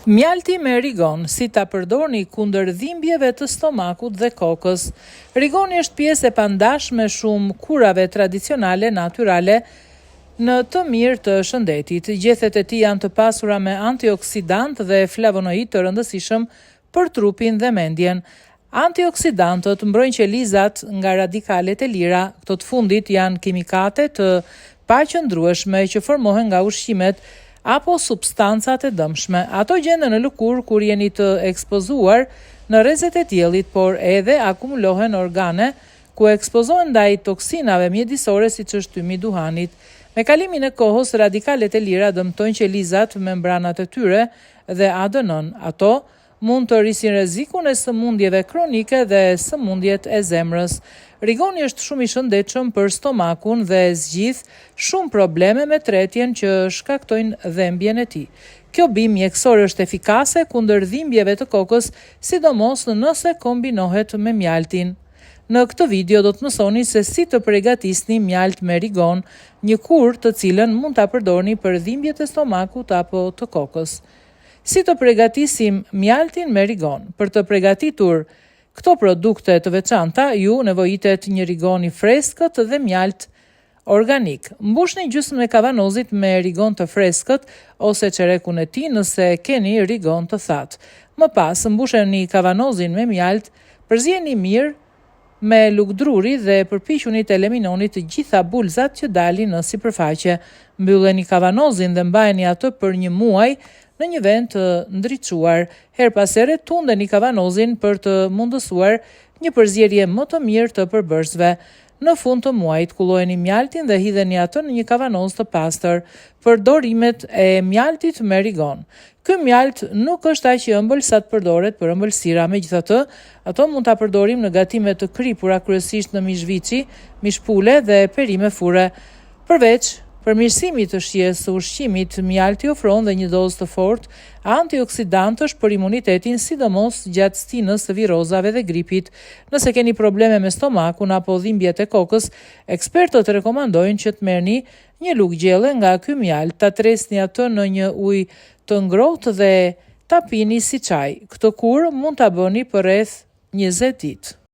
Mjalti me rigon, si ta përdorni kundër dhimbjeve të stomakut dhe kokës. Rigoni është pjesë e pandashme e shumë kurave tradicionale natyrale në të mirë të shëndetit. Gjethet e tij janë të pasura me antioksidantë dhe flavonoidë të rëndësishëm për trupin dhe mendjen. Antioksidantët mbrojnë qelizat nga radikalet e lira, këto të fundit janë kimikate të paqëndrueshme që formohen nga ushqimet apo substancat e dëmshme. Ato gjenden në lëkurë kur jeni të ekspozuar në rrezet e diellit, por edhe akumulohen në organe ku ekspozohen ndaj toksinave mjedisore siç është tymi i duhanit. Me kalimin e kohës, radikalet e lira dëmtojnë qelizat, membranat e tyre dhe ADN-në. Ato mund të rrisin rrezikun e sëmundjeve kronike dhe sëmundjet e zemrës. Rigoni është shumë i shëndetshëm për stomakun dhe zgjidh shumë probleme me tretjen që shkaktojnë dhembjen e tij. Kjo bimë mjekësore është efikase kundër dhimbjeve të kokës, sidomos nëse kombinohet me mjaltin. Në këtë video do të mësoni se si të pregatisni mjaltë me rigon, një kurë të cilën mund ta përdorni për dhimbjet e stomakut apo të kokës. Si të pregatisim mjaltin me rigon? Për të pregatitur këto produkte të veçanta, ju nevojitet një rigon i freskët dhe mjaltë organik. Mbushni gjysmën e kavanozit me rigon të freskët ose çerekun e tij nëse keni rigon të thatë. Më pas, mbusheni kavanozin me mjaltë, përzieni mirë me lugë druri dhe përpiquni të eliminoni të gjitha bulëzat që dalin në sipërfaqe. Mbylleni kavanozin dhe mbajeni atë për një muaj në një vend të ndriçuar. Herë pas here tundeni kavanozin për të mundësuar një përzierje më të mirë të përbërësve. Në fund të muajit, kullojeni mjaltin dhe hidheni atë në një kavanoz të pastër. Përdorimet e mjaltit me rigon. Ky mjaltë nuk është aq i ëmbël sa të përdoret për ëmbëlsira, megjithatë, ato mund ta përdorim në gatime të kripura, kryesisht në mish viçi, mish pule dhe perime furre. Përveç përmirësimit të shijes së ushqimit, mjalti ofron dhe një dozë të fortë antioksidantësh për imunitetin, sidomos gjatë stinës së virozave dhe gripit. Nëse keni probleme me stomakun apo dhimbjet e kokës, ekspertët rekomandojnë që të merrni një lugë gjelle nga ky mjaltë, ta tresni atë në një ujë të ngrohtë dhe ta pini si çaj. Këtë kurë mund ta bëni për rreth 20 ditë.